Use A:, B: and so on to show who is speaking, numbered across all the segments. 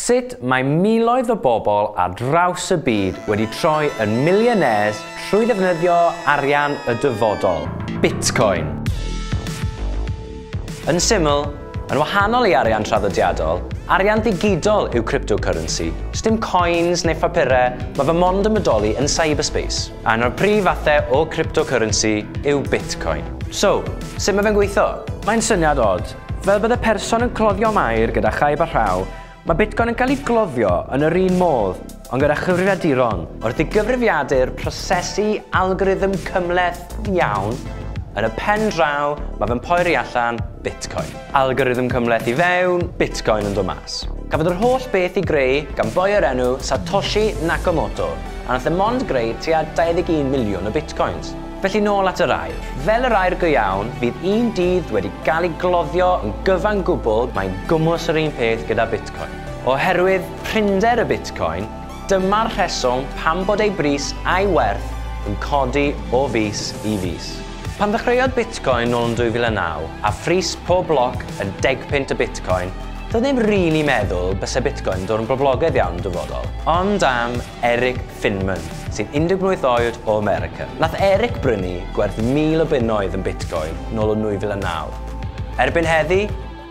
A: Sut mae miloedd o bobl ar draws y byd wedi troi yn millionaires trwy ddefnyddio arian y dyfodol, Bitcoin. Yn syml, yn wahanol i arian traddodiadol, arian digidol yw cryptocurrency. Sdim coins neu phapurau, mae fe mond yn bodoli yn cyberspace. A un o'r prif fathau o cryptocurrency yw Bitcoin. So, sut mae fe'n gweithio? Mae'n syniad od. Fel bydde person yn cloddio mair gyda chaib a rhaw, mae Bitcoin yn cael ei gloddio yn yr un modd, ond gyda chyfrifiaduron. Wrth i gyfrifiadur prosesu algorithm cymhleth iawn, yn y pen draw, mae fe'n poeri allan Bitcoin. Algorithm cymhleth i fewn, Bitcoin yn dod mas. Cafodd yr holl beth i greu gan boi o'r enw Satoshi Nakamoto, a nath e mond greu tua 21 miliwn o Bitcoins. Felly nôl at yr aur. Fel yr aur go iawn, fydd un dydd wedi gael ei gloddio yn gyfan gwbl, mae'n gwmws yr un peth gyda Bitcoin. Oherwydd prinder y Bitcoin, dyma'r rheswm pam bod ei bris a'i werth yn codi o fis i fis. Pan ddechreuodd Bitcoin nôl yn 2009 a phris pob bloc yn 10 punt y Bitcoin, doedd neb rili meddwl byse Bitcoin yn dod yn boblogaidd iawn yn dyfodol. Ond am Eric Finman, sy'n 18 oed o America. Nath Eric brynu gwerth 1,000 o bunnoedd yn Bitcoin nôl yn 2009. Erbyn heddi,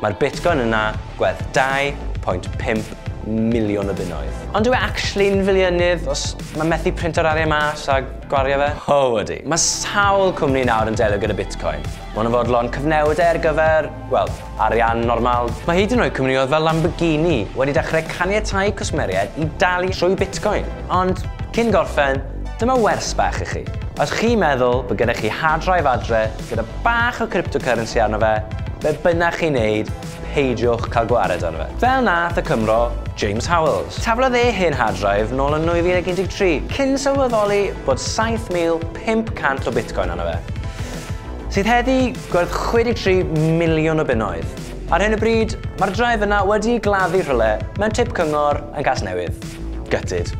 A: mae'r Bitcoin yna gwerth 2.5 miliwn o bunnoedd. Ond dyw e actually'n filionydd os mae methu printo'r arian mas a gwario fe? O, ydy. Mae sawl cwmni nawr yn delio gyda Bitcoin. Mae nhw'n fodlon cyfnewid e ar gyfer, wel, arian normal. Mae hyd yn oed cwmnioedd fel Lamborghini wedi dechrau caniatáu cwsmeriaid i dalu trwy Bitcoin. Ond, cyn gorffen, dyma wers bach i chi. Os chi'n meddwl bod gennych chi hard drive adre gyda bach o cryptocurrency arno fe, be bynnag chi'n neud, peidiwch cael gwared arno fe. Fel nath y Cymro James Howells. Taflodd e hen hard drive nôl yn 2013, cyn sylweddoli bod 7,500 o Bitcoin arno fe, sydd heddi gwerth 63 miliwn o bunnoedd. Ar hyn o bryd, mae'r drive yna wedi gladdu rhywle mewn tip cyngor yn Casnewydd. Gutted.